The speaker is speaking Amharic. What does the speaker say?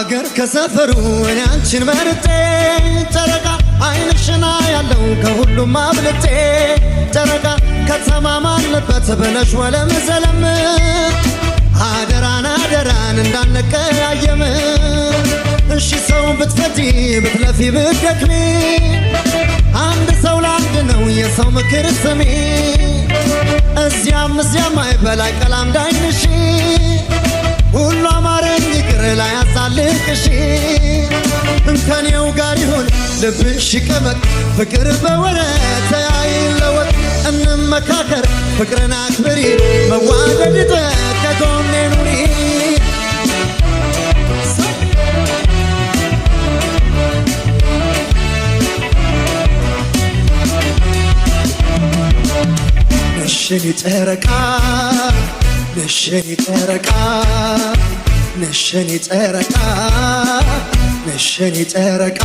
ከሀገር ከሰፈሩ እኔ አንቺን መርጬ፣ ጨረቃ አይንሽና ያለው ከሁሉም አብልጬ፣ ጨረቃ ከተማ ማለበት ብለሽ ወለም ዘለም፣ አደራን አደራን እንዳንቀያየም። እሺ ሰው ብትፈጂ፣ ብትለፊ፣ ብትደክሚ፣ አንድ ሰው ለአንድ ነው፣ የሰው ምክር ስሚ። እዚያም እዚያም አይበላይ ቀላም ዳይንሽ፣ ሁሉ አማረኝ ይቅር ላይ አዛልቅሽ። እንከኔው ጋር ይሁን ልብሽ ይቀመጥ፣ ፍቅር በወረት አይለወጥ። እንመካከር፣ ፍቅርን አክብሪ፣ መዋደድ ከጎኔ ኑሪ። ነሽኔ ጨረቃ፣ ነሽኔ ጨረቃ፣ ነሽኔ ጨረቃ፣ ነሽኔ ጨረቃ።